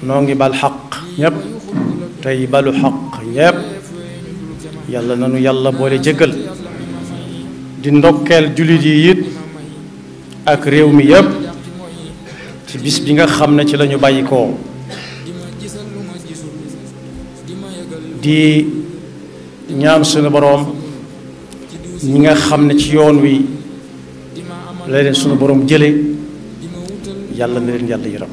noo ngi bal xaq ñépp tey balu xaq ñépp yàlla nanu yàlla boole jéggal di ndokkeel jullit yi it ak réew mi yépp ci bis bi nga xam ne ci lañu bàyyi ko di ñaan sunu boroom ñi nga xam ne ci yoon wi la leen sunu boroom jële yàlla na leen yàlla yërëm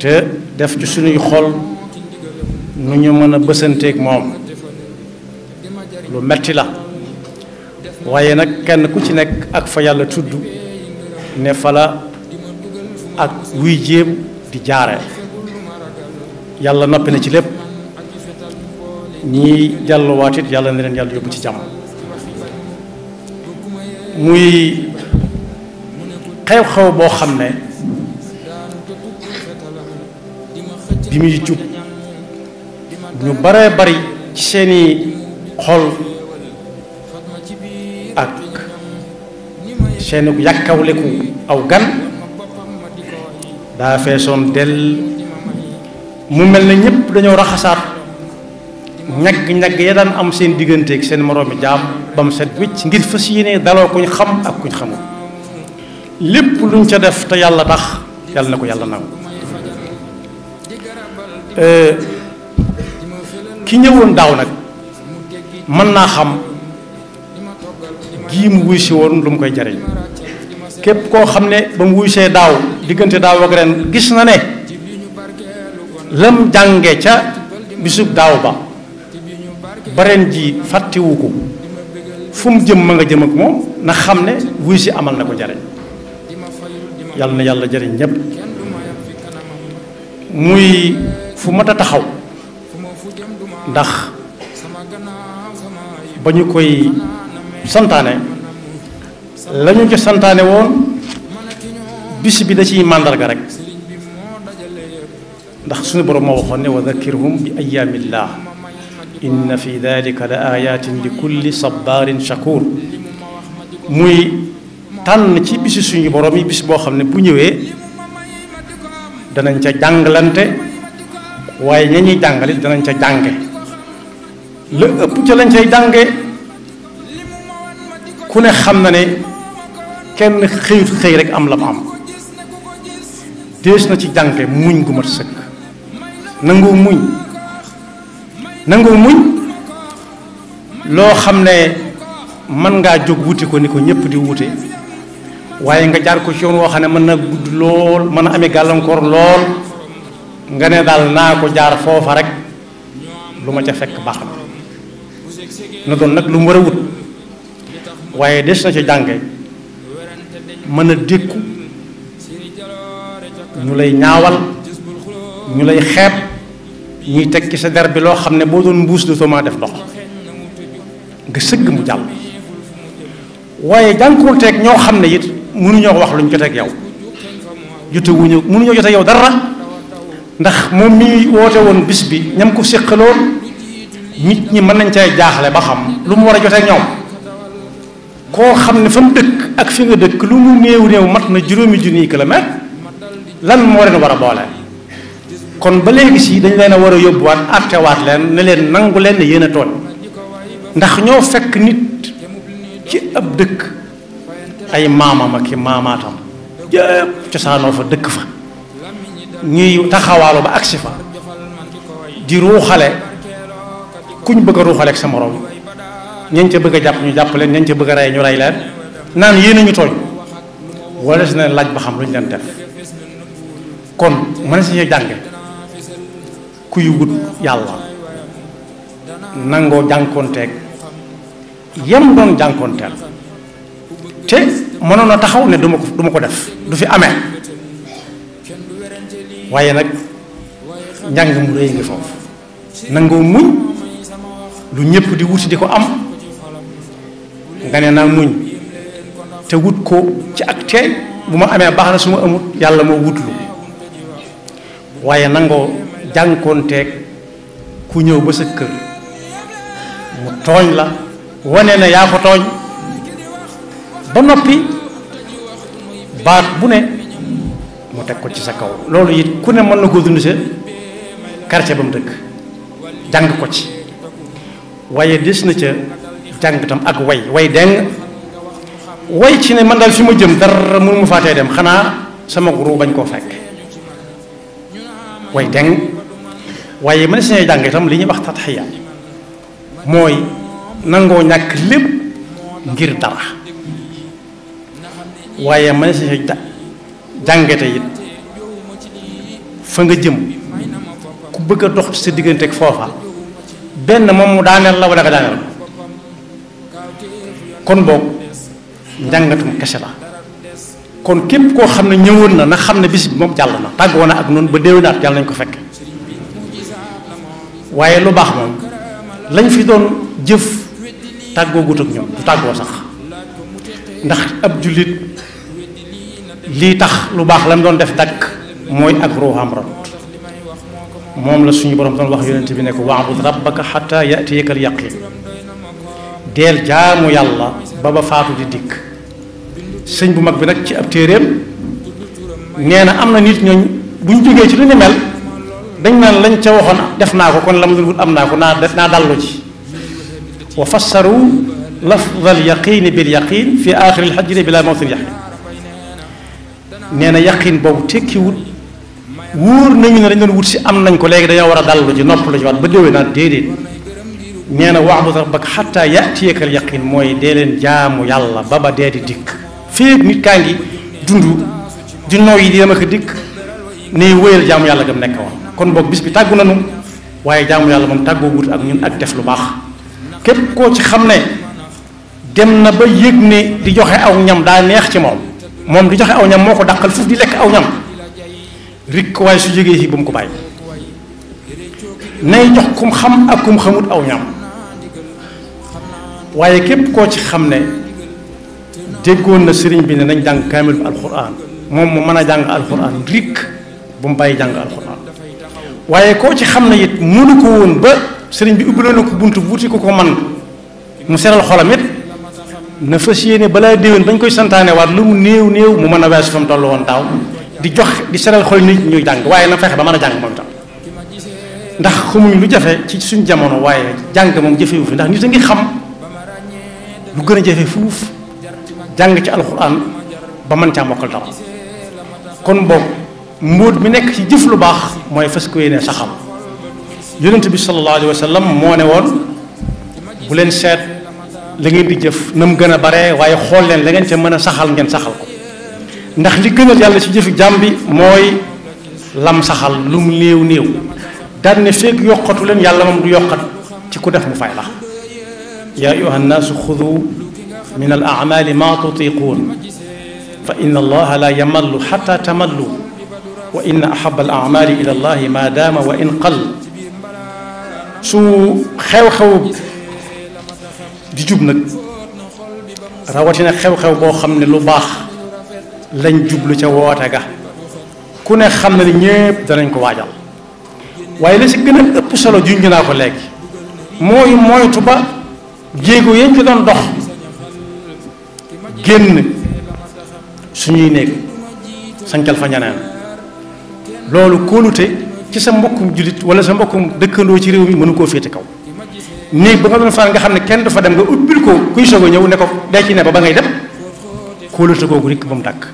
te def ci sunuy xol nu ñu mën a bësanteeg moom lu metti la waaye nag kenn ku ci nekk ak fa yàlla tudd ne fa la ak wuy jéem di jaare yàlla noppi na ci lépp ñii delluwaat it yàlla na leen yàlla yóbbu ci jàmm muy xew-xew boo xam ne bi muy jub ñu bare bari ci seeni xol ak seeni yàkkawleku aw gan daa feesoon del mu mel ne ñépp dañoo raxasaat ñagg-ñagg ya daan am seen digganteeg seen moroomi jaam ba mu set wicc ngir fas yéene daloo kuñ xam ak kuñ xamul lépp luñ ca def te yàlla tax yàlla na ko yàlla nangu ki ñëwoon daaw nag mën naa xam gii mu wuy si woon lu mu koy jariñ képp koo xam ne ba mu wuy see daaw diggante daaw ak ren gis na ne lam jànge ca bisub daaw ba bareen ji fàttewu ko fu mu jëm ma nga jëm ak moom na xam ne wuy si amal na ko jariñ yàlla na yàlla jariñ ñépp muy fu mat a taxaw ndax ba ñu koy santaane lañu ci santaane woon bis bi da ciy màndarga rek ndax suñu borom moo waxoon ne wa dhakkirhum bi ayyaamillah inna fi dalika la ayatin li kulli sabarin shakur muy tànn ci bisi suñu borom yi bis boo xam ne bu ñëwee danañ ca jàngalante waaye ña ñuy jàngalit danañ ca jànge la ëpp ca lañ cay jànge ku ne xam na ne kenn xëyut xëy rek am la mu am dees na ci jànge muñ gu mat sëkk nangoo muñ loo xam ne mën ngaa jóg wuti ko ni ko ñëpp di wute waaye nga jaar ko ci yoon woo xam ne mën na gudd lool mën a amee gàllankoor lool nga ne daal naa ko jaar foofa rek lu ma ca fekk baax na doon nag lu mu war a wut waaye des na ca jànge mën a dékku ñu lay ñaawal ñu lay xeeb ñuy teg ci sa der bi loo xam ne boo doon mbuus du ma def dox nga sëgg mu jàll waaye jànkuwanteeg ñoo xam ne it mënuñoo wax luñ joteeg yow jotewuñu mënuñoo joteeg yow dara ndax moom mi woote woon bis bi ñam ko séqaloon nit ñi mën nañ cay jaaxle ba xam lu mu war a joteeg ñoom koo xam ne fa mu dëkk ak fi nga dëkk lu mu néew mat na juróomi junniy kilomètre lan moo leen war a boole kon ba léegi si dañ leen a war a yóbbuwaat àttewaat leen ne leen nangu leen ne yéen a tooñ ndax ñoo fekk nit ci ab dëkk ay maamam ak i maamaatam yëpp cosaanoo fa dëkk fa ñuy taxawaalu ba agsi fa di ruuxale kuñ bëgg a ruuxale ak sa morom ñañ ca bëgg a jàpp ñu jàpp leen ñañ ca bëgg a rey ñu rey leen naan yéen a ñu tooñ wala si ne laaj ba xam lu ñu leen def kon mën si ñu jànge kuy wut yàlla nangoo jànkoonteeg yem doon jànkoonteel te mënoon a taxaw ne duma ko def du fi amee waaye nag njàng mu rëy ngi foofu nangoo muñ lu ñëpp di wuti di ko am nga ne naa muñ te wut ko ci ak teey bu ma amee baax na su ma amut yàlla moo wutlu waaye nangoo jànkoonteeg ku ñëw ba sa kër mu tooñ la wane na yaa ko tooñ ba noppi baat bu ne mu mu teg ko ci sa kaw loolu it ku ne mën na koo dund sa quartier ba mu dëkk jàng ko ci waaye des na ca jàng tam ak way deng way ci ne man daal fi ma jëm dara mënu ma faatee dem xanaa sama guru bañ koo fekk way deng waaye mën si ñuy jàng itam li ñuy wax tatxiya mooy nangoo ñàkk lépp ngir dara waaye mën si ñuy jàngate it fa nga jëm ku bëgg a dox ci sa diggante ak foofa benn moom mu daaneel la wala nga daaneel kon boog njàngatum kese la kon képp koo xam ne ñëwoon na xam ne bis bi moom jàll na tàggoo na ak noonu ba déwénaat yàlla nañ ko fekk waaye lu baax moom lañ fi doon jëf tàggoo gut ak ñoom du tàggoo sax ndax ab jullit lii tax lu baax la mu doon def dakk mooy ak ruuxam rot moom la suñu borom doon wax yonent bi ne ko wa'bud rabbaka hatta ya'tiyaka al-yaqin deel jaamu yàlla ba faatu di dikk sëñ bu mag bi nag ci ab téeréem nee na am na nit ñooñ bu ñu jógee ci lu ni mel dañ naan lañ ca waxoon def naa ko kon la ma doon wut am naa ko naa dallu ci wa fassaru lafz al yaqin bil yaqin fi aaxiri al hajri bila mawtin yaqin nee na yaqin boobu tekkiwut wóor nañu ne dañ doon wut si am nañ ko léegi dañoo war a dallu ci nopp la ci waat ba déwee naa déedéet nee na wa'bud rabbaka hatta ya'tiyaka al yaqin mooy dee leen jaamu yàlla ba dee di dikk fii nit kaa ngi dund di nooy yi di dem ak dikk ne wéyal jaamu yàlla gam nekk woon kon boog bis bi tàggu nañu waaye jaamu yàlla moom tàggoo wut ak ñun ak def lu baax képp koo ci xam ne dem na ba yëg ne di joxe aw ñam daa neex ci moom di joxe aw ñam moo ko dàqal foofu di lekk aw ñam rik waaye su jógee fii ba mu ko bàyyi nay jox kum xam ak kum xamut aw ñam waaye képp koo ci xam ne déggoon na sëriñ bi ne nañ jàng kaamil bu alxuraan moom mu mën a jàng alxuraan rik bu mu bàyyi jàng alxuraan waaye koo ci xam ne it mënu ko woon ba sëriñ bi ubbiloon na ko buntu wuti ko man mu seral xolam it na fas yéene balaa déwén bañ koy santaane waat lu mu néew mu mën a weesu fa mu toll woon daaw di seral xol nit ñuy jàng waaye na fexe ba mën a jàng moom itam ndax xamuñ lu jafe ci suñ jamono waaye jàng moom jafewu fi ndax nit a ngi xam lu gën a jafe fuuf jàng ci alxuraan ba mën caa mokkal dara kon boog mbóot mi nekk ci jëf lu baax mooy fas ko yéene saxal yonent bi sallallahu alayhi wa sallam moo ne woon bu leen seet la ngeen di jëf na mu gën a bare waaye xool leen la ngeen ca mën a saxal ngeen saxal ko ndax li gënal yàlla ci jëfi jàmm bi mooy lam saxal lu mu néew daan ne fekk yokkatu leen yàlla moom du yokkat ci ku def mu fay la yaa ayyuha nnaasu xudu min al a'maali ma tutiquun fa inna allaha la yamallu xatta tamallu wa inna ahaba al a'maali ila allahi ma daama wa in qall su xew-xew di jub nag rawatina xew-xew boo xam ne lu baax lañ jublu ca woote ga ku ne xam na ne ñépp danañ ko waajal waaye la si gën a ëpp solo junj naa ko léegi mooy moytu ba jéego yañ ci doon dox génn suñuy néeg sancal fa ñaneen loolu kóolute ci sa mbokkum jullit wala sa mbokkum dëkkandoo ci réew mi mënu koo féete kaw néeg ba nga doon fanaan nga xam ne kenn du fa dem nga ubbil ko kuy soog a ñëw ne ko day ci ne ba ngay dem kóolute googu rek ba mu dàkk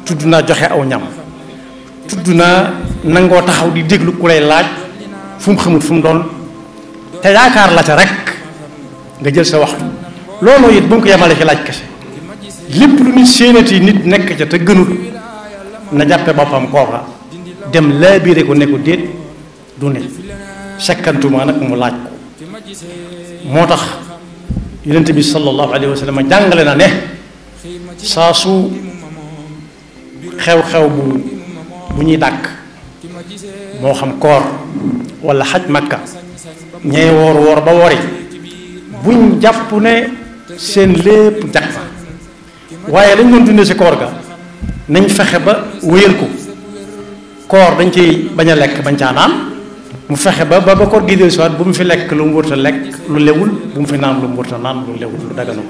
tudd naa joxe aw ñam tudd naa nangoo taxaw di déglu ku lay laaj fu mu xamut fu mu doon te yaakaar la ca rek nga jël sa waxtu looloo it bu ñu ko yemale ci laaj kese lépp lu nit séenati nit nekk ca te gënut na jàppe boppam kooka dem laabiire ko ne ko déet du ne sekkantuma nag mu laaj ko moo tax yonent bi sallallahu alayhi wa sallam jàngale na ne saa su xew-xew bu ñuy dàkk moo xam koor wala xaj makka ñey woor ba wori buñ jàpp ne seen lépp jag fa waaye lañ doon dundee si koor ga nañ fexe ba wéyal ko koor dañ ciy bañ a lekk bañ caa naan mu fexe ba koor gi dellusiwaat bu mu fi lekk lu mu wërta lekk lu lewul bu mu fi naan lu mu wërta naan lu lewul lu daganu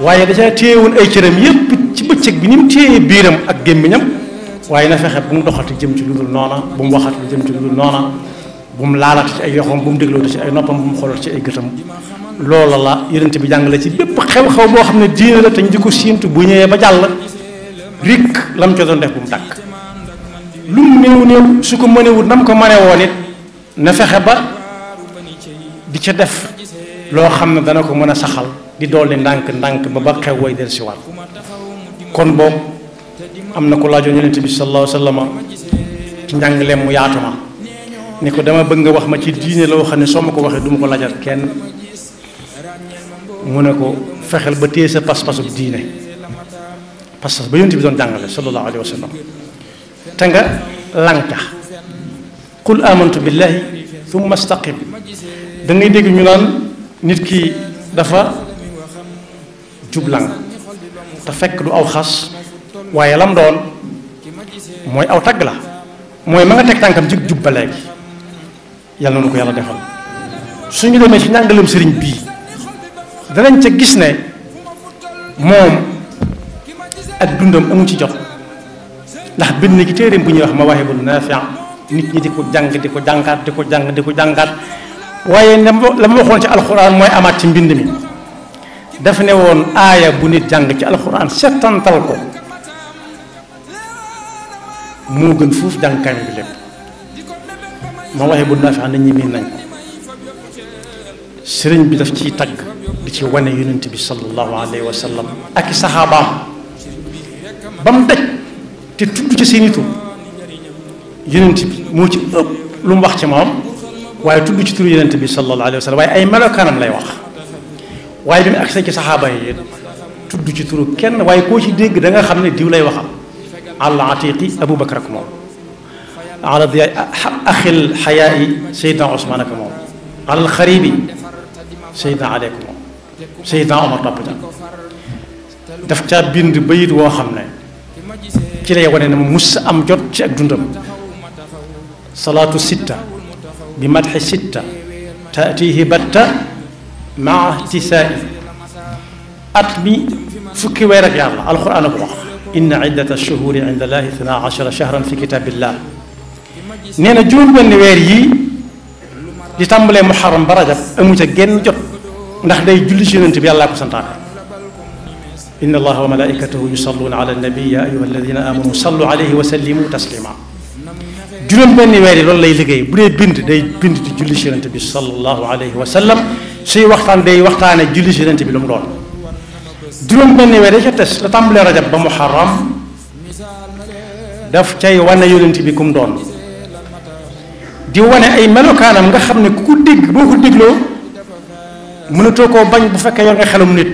waaye da caa téyewoon ay cëram yépp ci bëccëg bi ni mu téyee biiram ak gémmiñam waaye na fexe bu mu doxati jëm ci lu dul noona bu mu waxati lu jëm ci lu dul noona bu mu laalati ci ay yoxoom bu mu déglooti ci ay noppam bu mu xoolati ci ay gëtam loola la yonent bi jàngale ci bépp xew-xew boo xam ne diine la te ñu di ko siintu bu ñëwee ba jàll rik lam ca doon def bu mu tàkk lu mu néew néew su ko mënewut na mu ko mëne woon it na fexe ba di ca def loo xam ne dana ko mën a saxal di dolli ndànk-ndànk ba xew way del si waat kon boobu am na ko laajoon yonent bi sallallahu alayhi wa sallam ci njàngaleem mu yaatu ma ni ko dama bëgg nga wax ma ci diine loo xam ne soo ma ko waxee du ma ko laajal kenn mu ne ko fexeel ba téye sa pas-pasub diine pas-pas ba yonent bi doon jàngale sallallahu alayhi wa sallam te nga lanka qul amantu billahi thumma istaqim da ngay dégg ñu naan nit ki dafa jublang te fekk du aw xas waaye lam doon mooy aw tagg la mooy ma nga teg tànkam ci jub ba léegi yàlla na ko yàlla defal suñu demee ci njàngalem sëriñ bii danañ ca gis ne moom ak dundam amu ci jot ndax bind na ci téeréem bu ñuy wax Mawaahibun Naafi' nit ñi di ko jàng di ko jàngaat di ko jàng di ko jàngaat waaye la ma waxoon ci alxuraan mooy amaat ci mbind mi dafa ne woon aaya bu nit jàng ci alxuraan settantal ko moo gën fuuf jàng kaamil bi lépp Mawaahibun Naafi' nit ñi miin nañ ko sëriñ bi daf ciy tagg di ci wane yonent bi sallallahu alayhi wa sallam ak i saxaabaam ba mu daj te tudd ci seeni tur yonent bi moo ci ëpp lu mu wax ci moom waaye tudd ci turu yonent bi sallallahu alayhi wa sallam waaye ay melokaanam lay wax waaye bi mu agsee ci saxaaba yi tudd ci turu kenn waaye koo ci dégg da nga xam ne diw lay waxam al atiqi Abu Bakar ak moom ala di axil xayaayi Seydina Ousmane ak moom al xaribi Seydina Ali ak moom Seydina Omar topp ca daf caa bind bayit woo xam ne ci lay wane ne mus am jot ci ak dundam salaatu sitta bi madxi sitta taatihi batta maa ihtisaa'i at mi fukki weer ak yàlla alquran a ko wax inna iddata shuhuri inda allahi 12 shahran fi kitabillah nee na juróom-benn weer yii di tàmbalee muharram ba rajab amu ca genn jot ndax day julli ci yonent bi yàllaa ko santaane inna allaha wa malaikatahu yusalluna ala nabi ya ayuha alladina amanu sallu alayhi wa sallimu taslima juróom-benn weer yi loolu lay liggéey bu dee bind day bind di julli ci yonent bi sallallahu alayhi wa sallam suy waxtaan day waxtaane julli ci yonent bi lu mu doon juróom-benn weer yi ca tes la tàmbalee rajab ba muharram daf cay wane yonent bi kum doon di wane ay melokaanam nga xam ne ku ko dégg boo ko dégloo mënatoo koo bañ bu fekkee yor nga xelum nit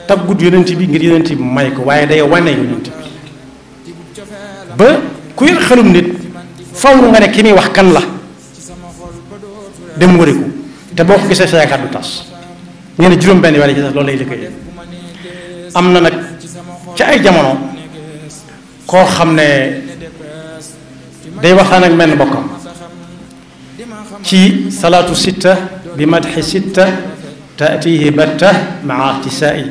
taggut yonent bi ngir yonent bi may ko waaye day wane yonent bi ba ku yor xelum nit faw nga ne ki muy wax kan la dem wari ko te boo ko gisee sa yaakaar du tas nee na juróom-benn weer yi ci sax loolu lay liggéey am na nag ci ay jamono koo xam ne day waxtaan ak menn bokkam ci salaatu sitta bi madxi sitta taatihi batta maa ihtisaa'i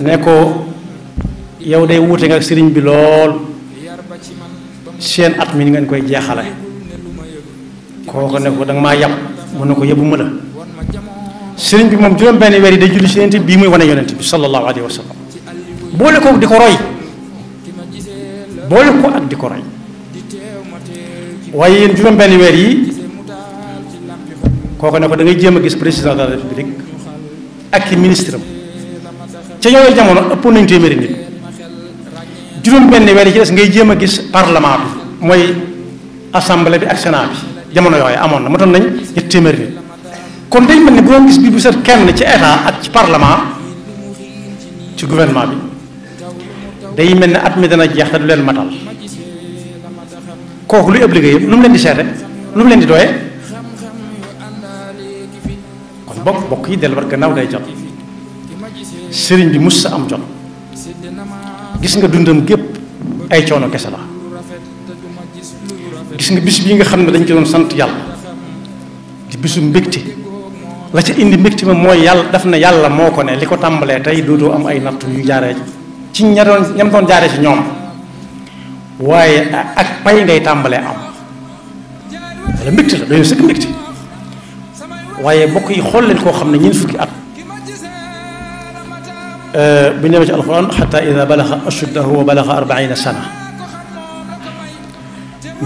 ne ko yow day wuute nga ak sëriñ bi lool seen at mi ni ngeen koy jeexale kooku ne ko danga maa yàpp mu ne ko yëbu ma la sëriñ bi moom juróom-benn weer yi day julli si yonent bii muy wane yonent bi sallallahu alayhi wa sallam boole ko di ko roy boole ko ak di ko roy waaye yéen juróom-benn weer yi kooku ne ko da ngay jéem a gis président de la république ak i ministre am ca yooyu jamono ëpp nañu téeméeri nit juróom-benn weer yi ci des ngay jéem a gis parlement bi mooy assemblée bi ak sénat bi jamono yooyu amoon na matoon nañ ñetti téeméeri nit kon day mel ne bu doon gis bi bu set kenn ci état ak ci parlement ci gouvernement bi day mel ne at mi dana jeex te du leen matal kooku luy ëpp liggéeyam lu mu leen di seete lu mu leen di doye kon bokk yi delluwaat gannaaw day jot sëriñ bi mus sa am jot gis nga dundam gépp ay coono kese la gis nga bis bii nga xam ne dañ ci doon sant yàlla di bisu mbégte la ca indi mbégte ma mooy yàlla daf na yàlla moo ko ne li ko tàmbalee tey dootoo am ay natt yu jaaree ci ñam doon jaaree ci ñoom waaye ak pay ngay tàmbalee am wala mbégte la dañoo sëkk mbégte waaye bokk yi xool leen koo xam ne ñeent fukki at bu ñëwee ci alxuraan xata ida balaxa ashuddahu wa balaxa 40 sana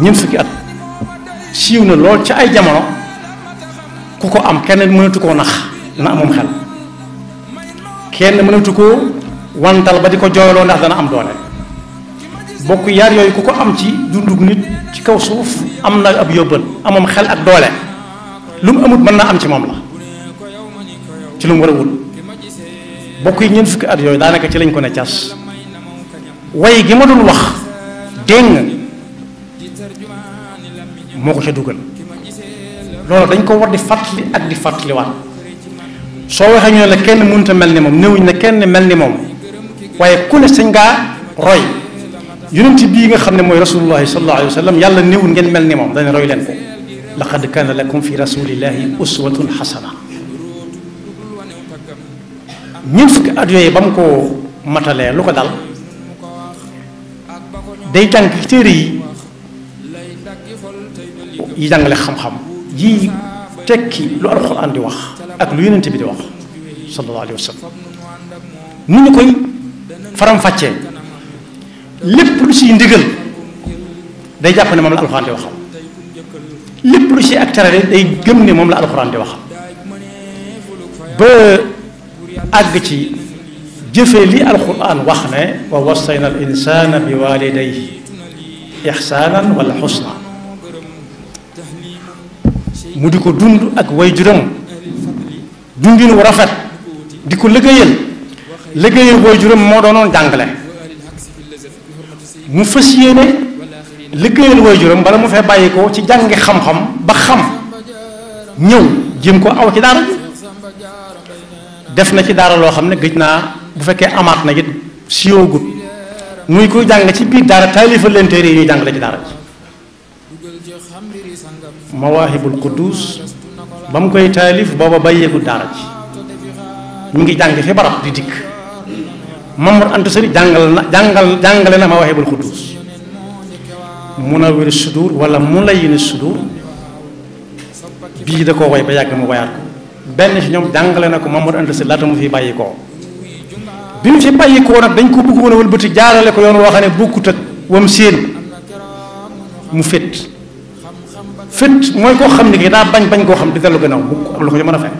ñeent fukki at siiw na lool ci ay jamono ku ko am kenn mënatu koo nax na amum xel kenn mënatu koo wantal ba di ko jooyloo ndax dana am doole bokk yaar yooyu ku ko am ci dundug nit ci kaw suuf am na ab yóbbal amum xel ak doole lu mu amut mën naa am ci moom la ci lu mu war a wut bokk yi ñeent fukki at yooyu daanaka ci lañ ko ne cas way gi ma dul wax dégg moo ko ca dugal loolu dañ ko war di fàttali ak di fàttaliwaat soo waxee ñu ne la kenn mënut a mel ni moom néewuñ ne kenn mel ni moom waaye ku ne sañ ngaa roy yonent bii nga xam ne mooy rasulullahi sallallahu alayhi wa sallam yàlla néewul ngeen mel ni moom dañ roy leen ko laqad kaana lakum fi rasulillahi uswatun xasana ñeent fukki at yooyu ba mu ko matalee lu ko dal day jàng téere yi jàngale xam-xam yi tekki lu alxuraan di wax ak lu yonent bi di wax sallallahu alayhi wa sallam ni ñu koy faram-fàccee lépp lu siy ndigal day jàpp ne moom la alxuraan di waxal lépp lu si ak tere day gëm ne moom la alxuraan di waxal ba àgg ci jëfee li alxuraan wax ne wa wassayna al insana bi walidayhi ihsanan wala xusna mu di ko dund ak way juram dundin wu rafet di ko liggéeyal way juram moo doonoon jàngale mu fas yéene liggéeyal way juram bala mu fee bàyyi ko ci jàngi xam-xam ba xam ñëw jéem ko aw ci daara def na ci daara loo xam ne gëj naa bu fekkee amaat na it sioogut muy koy jàng ci biir daara taalifal leen téere yi ñuy jàngale ci daara ji mawaahibul quddus ba mu koy taalif booba bàyyeegul daara ji mu ngi jàng fi barab di dikk Mamour Anta Sali jàngale na mawaahibul quddus munawwir sudur wala mulayyin sudur bii da koo way ba yàgg mu wayaat ko benn ci ñoom jàngale na ko Mamour Anta Sali laata mu fi bàyyi koo bi mu fi bàyyi koo nag dañ ko bëggoon a wëlbati jaarale ko yoon woo xam ne bokkut ak wam séen mu fét mooy koo xam ne kii daa bañ koo xam di dellu gannaaw mukk ak lu ko ci mën a fekk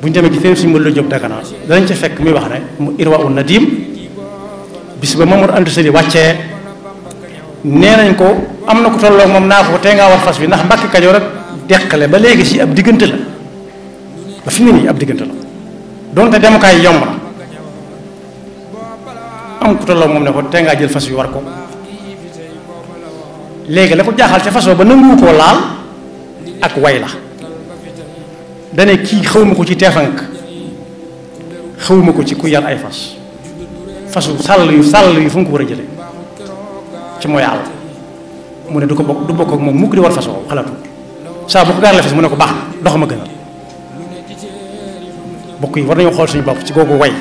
bu ñu demee ci téere suñu mën la jóg Dagana danañ ca fekk muy wax ne mu irwa un nadim bis ba Mamour Anta Sali wàccee nee nañ ko am na ko tolloog moom naa ko tey ngaa war fas bi ndax Mbàkke Kajoor rek deqale ba léegi si ab diggante la ba fi mu ne nii ab diggante la donte demukaay yomb na am ko tolloog moom ne ko tey ngaa jël fas bi war ko léegi la ko jaaxal ca façon ba nangu koo laal ak way la dane kii xawma ko ci teefank xawma ko ci ku yar ay fasu sàll yu fu mu ko war a jële ci mooy àll mu ne du bokk ak moom mukk di war fas woowu xalaatu saa bu ko gaar la fas mu ne ko baax dox ma gënal bokk yi war nañoo xool suñu bopp ci googu way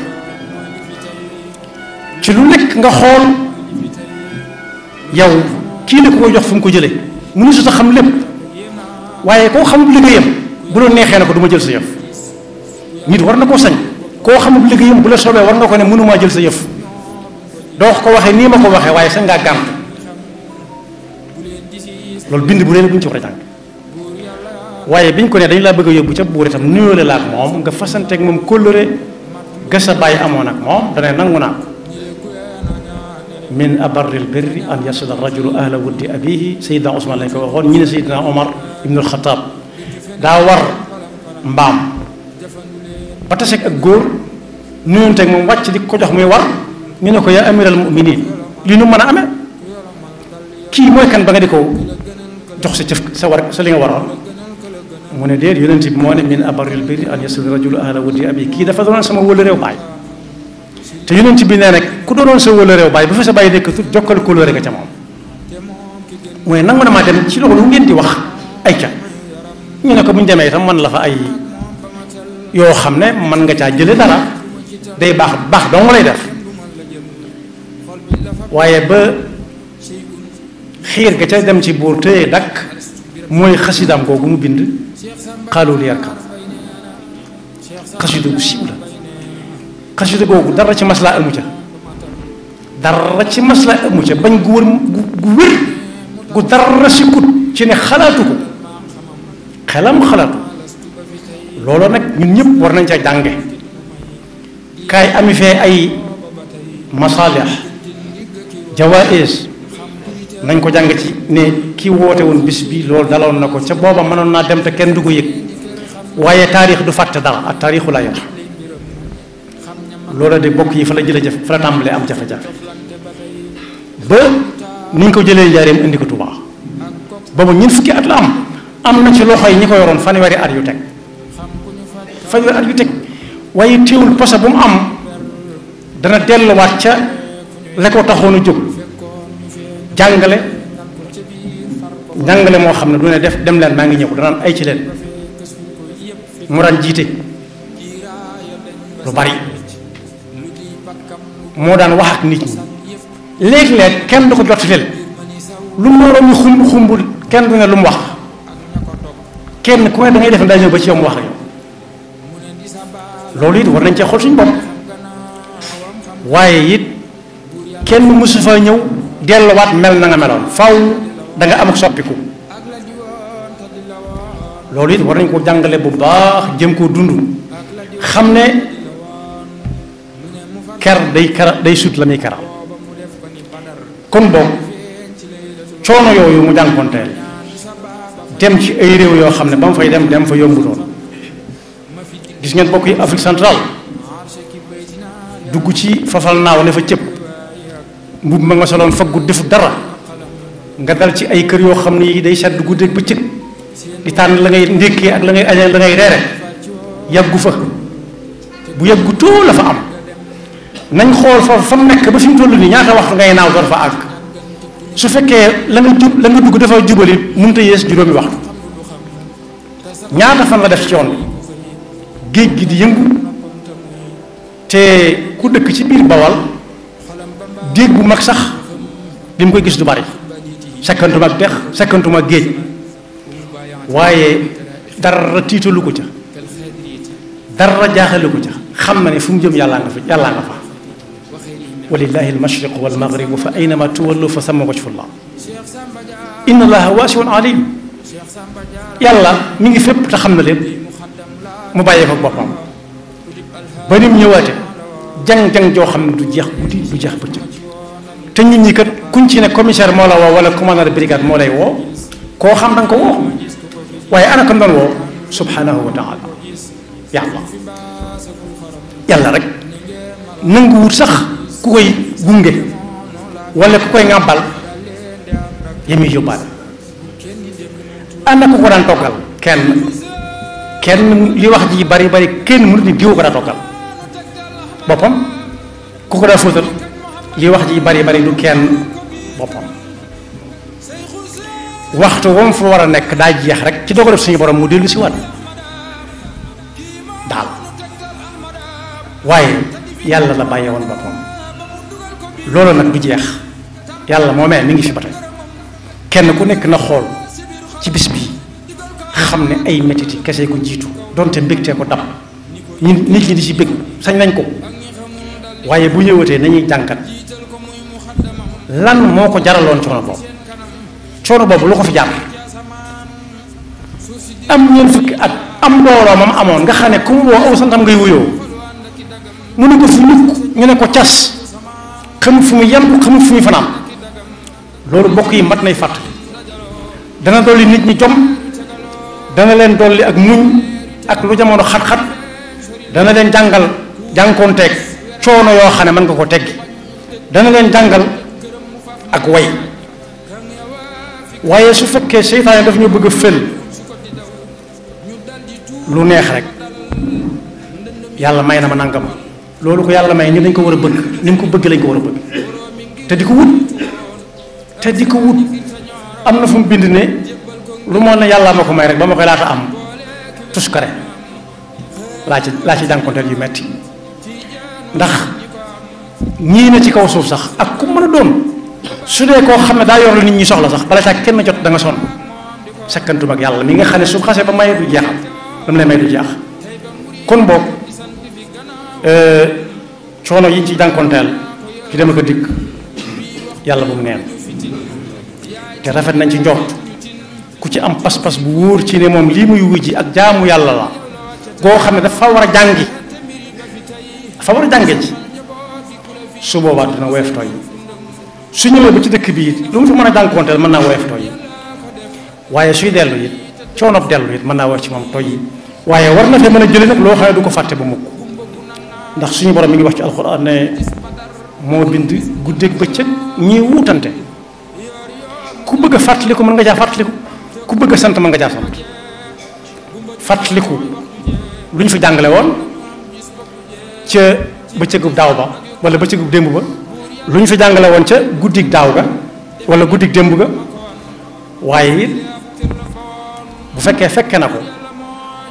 ci lu nekk nga xool yow kii la ko koy jox fu mu ko jëlee mënu su sa xam lépp waaye koo xamul liggéeyam bu la neexee na ko du ma jël sa yëf nit war na koo sañ koo xamul liggéeyam bu la soobee war nga ko ne mënumaa jël sa yëf doo ko waxee nii ma ko waxee waaye sañ ngaa gànt loolu bind bu leen bu ñu ci war a jàng waaye biñ ko ne dañ laa bëgg a yóbbu ca buur itam nuyoole la ak moom nga fasanteeg moom kóllëre ga sa bàyyi amoon ak moom dana nangu naa ko min abarril birri an yasila rajulu ahla wuddi abihi sayidna Ousmane lañ ko waxoon ñi ne sayidna Omar ibnul Xataab daa war mbaam ba taseeg ak góor nuyonteeg moom wàcc di ko jox muy war ñu ne ko yaa amiral muminin li nu mën a amee kii mooy kan ba nga di ko jox sa cëf sa li nga waroon mu ne déet yonent bi moo ne min abarril birri an yasila rajulu ahla wuddi abihi kii dafa doon sama wëla réew baay te yonent bi nee nag ku doonoon sa wëla réew baay bu fa sa bàyyi nekk tut jokkal kóllëre ga ca moom mu ne nangu na maa dem ci loolu ngeen di wax ay ca ñu ne ko bu ñu demee itam man la fa ay yoo xam ne mën nga caa jële dara day baax dong lay def waaye ba xiir ga ca dem ci buur téye dakk mooy xasidaam googu mu bind xaaloo li yarkam xasida gu siiw la xasida googu dara ci maslaa amu ca dara ci maslaa amu ca bañ gu wér gu dara sikkut ci ne xalaatu ko xelam xalaatu loolu nag ñun ñëpp war nañ ca jànge kaay ami fee ay masalih jawaïs nañ ko jàng ci ne kii woote woon bis bi loolu daloon na ko ca booba mënoon naa dem te kenn du ko yëg waaye taarix du fàtte dara ak taarixu la yor loola de bokk yi fa la jële fa la tàmbalee am jafe-jafe ba niñ ko jëlee njaareem indi ko Tuubaa booba ñun fukki at la am na ci loxo yi ñi ko yoroon fanweeri at yu teg waaye teewul posa bu mu am dana delluwaat ca la ko taxoon a jóg njàngale moo xam ne du ne dem leen maa ngi ñëw danaan ay ci leen mu daan jiite lu bari moo daan wax ak nit ñi léeg-léeg kenn du ko jottileel lu mbooloo mi xumbul kenn du ne lu mu wax kenn ku ne da ngay def daa ñëw ba ci yow mu wax ak yow loolu it war nañ cee xool suñu bopp waaye it kenn mësu fa ñëw delluwaat mel na nga meloon faw da nga am ak soppiku loolu it war nañ ko jàngale bu baax jëm koo dund xam ne day sut la muy keral kon boog coono yooyu mu jànkonteel dem ci ay réew yoo xam ne ba mu fay dem fa yombutoon gis ngeen bokk yi Afrique centrale dugg ci fafal naaw ne fa cëpp mbubb ma nga soloon faggu defu dara nga dal ci ay kër yoo xam ne yi day sedd guddeeg bëccëg di tànn la ngay ndékkee ak la ngay añee la ngay reere yàggu fa bu yàggu too la fa am nañ xool foofu fa mu nekk ba fi mu toll nii ñaata waxtu ngay naaw door fa àgg su fekkee la nga dugg dafa jubali mënut a yées juróomi waxtu ñaata fan la def ci yoon bi géej gi di yëngu te ku dëkk ci biir Bawal déeg bu mag sax li mu koy gis du bari sekkantuma ak dex sekkantuma ak géej waaye dara tiitalu ko ca dara jaaxalu ko ca xam na ne fu mu jëm yàllaa nga fa walillahi almashriq walmaghribu fa aynama tuwallu fa samma wajhullah inna allaha waasiun alim yàlla mi ngi fépp te xam na lépp mu bàyyee ko boppam ba ni mu ñëwaate jang-jang joo xam ne du jeex guddi du jeex bëccëg te ñun ñi kat kuñ ci ne commissaire moo la woo wala commandant de brigade moo lay woo koo xam da nga ko woo waaye ana ko doon woo subhanahu wa taala yàlla rek nanguwut sax ku koy gunge wala ku koy ŋàbbal yemi yóbbaale ana ku ko daan toggal kenn li wax ji bari kenn mënut ni diw ko daa toggal boppam ku ko daa fóotal li wax ji bari du kenn boppam waxtu wam fa war a nekk daa jeex rek ci dogal suñu borom mu dellu si waat daal waaye yàlla la bàyyee woon boppam loolu nag du jeex yàlla moomee mi ngi fi ba tey kenn ku nekk na xool ci bis bi xam ne ay métit yi kese ko jiitu donte mbégtee ko dab nit ñi di ci bég sañ nañ ko waaye bu ñëwatee nañuy jàngat lan moo ko jaraloon coono boobu lu ko fi jar am ñeent fukki at am mbooloo mam amoon nga xam ne ku mu woo aw santam ngay wuyoo mu ne ko fu ñukk ñu ne ko cas xamut fu muy yem xamut fu muy fanaan loolu bokk yi mat nay fàtt dana dolli nit ñi jom dana leen dolli ak muñ ak lu jamono xat-xat dana leen jàngal jànkoonteeg coono yoo xam ne mën nga ko teggi dana leen jàngal ak way waaye su fekkee seytaane daf ñu bëgg a fël lu neex rek yàlla may na ma nangam loolu ko yàlla may ni dañ ko war a bëgg ni mu ko bëgg lañ ko war a bëgg te di ko wut am na fu mu bind ne lu moo ne yàlla ma ko may rek ba ma koy laata am tuskare laa ci jànkonteel yu metti ndax ñii na ci kaw suuf sax ak ku mën a doon su dee koo xam ne daa yor lu nit ñi soxla sax bala caa kenn jot da nga sonn sakkantum ak yàlla mi nga xam ne su xasee ba maye du jeexal dama lay may du jeex kon boog coono yi ñu ci jànkonteel ci dama ko dikk yàlla bu mu neen te rafet nañ ci njort ku ci am pas-pas bu wóor ci ne moom lii muy wujji ak jaamu yàlla la goo xam ne dafa war a jàngi ci su boobaa dina woyof tooy su ñëwee ba ci dëkk bi it lu mu fi mën a jànkonteel mën naa woyof tooy waaye suy dellu it coonob dellu it mën naa woyof ci moom tooy waaye war na fee mën a jële nag loo xam ne du ko fàtte ba mukk ndax suñu borom mi ngi wax ci alxuraan ne moo bind guddeeg bëccëg ñii wuutante ku bëgg a fàttaliku mën nga jaa fàttaliku ku bëgg a sant mën nga jaa sant fàttaliku lu ñu fi jàngale woon ca bëccëgub daaw ba wala bëccëgub démb ba lu ñu fi jàngale woon ca guddig daaw ga wala guddig démb ga waaye it bu fekke na ko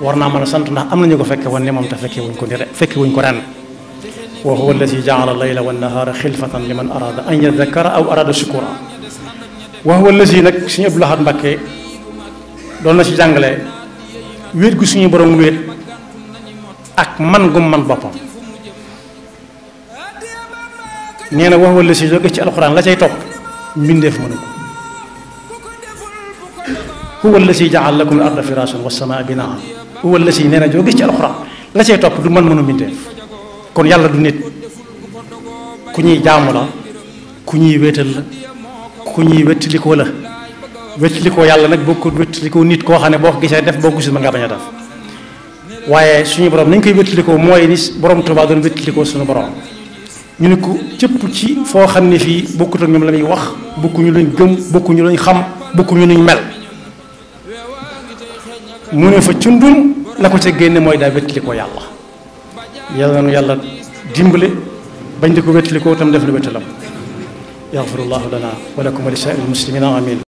war naa mën a sant ndax am nañu ko fekke woon ne moom te fekke wuñ ko ren wa huwa alladi jaala layla wa nahaara xilfatan liman arada an yadakara aw arada shukura wa huwa alladi nag suñu Abdul Ahad Mbakke doon na ci jàngale wéet gu suñu borom wéet ak man gum man boppam nee na wa huwa alladi jóge ci alxuraan la cay topp mbindeef mënu ko huwa alladi jaala lakum al arda firaasan wa samaa binaan huwa alladi nee na jóge ci alxuraan la cay topp du man mënu mbindeef kon yàlla du nit ku ñuy jaamu la ku ñuy wéetal la ku ñuy wettalikoo la wettalikoo yàlla nag bokkut wettalikoo nit koo xam ne boo ko gisee def boo ko gisul ma nga bañ a def waaye suñu borom nañ koy wettalikoo mooy ni borom Tuubaa doon wettalikoo suñu borom ñu ne ko cëpp ci foo xam ne fii bokkut ak ñoom la muy wax bokkuñu luñ gëm bokkuñu luñ xam bokkuñu luñ mel mu ne fa cundum la ko ca génne mooy daa wettalikoo yàlla yàlla na yàlla dimbale bañ di ko wettalikoo tam def lu wettalam yaxfirullahu lana wa lakum wa li saa'iril muslimina amin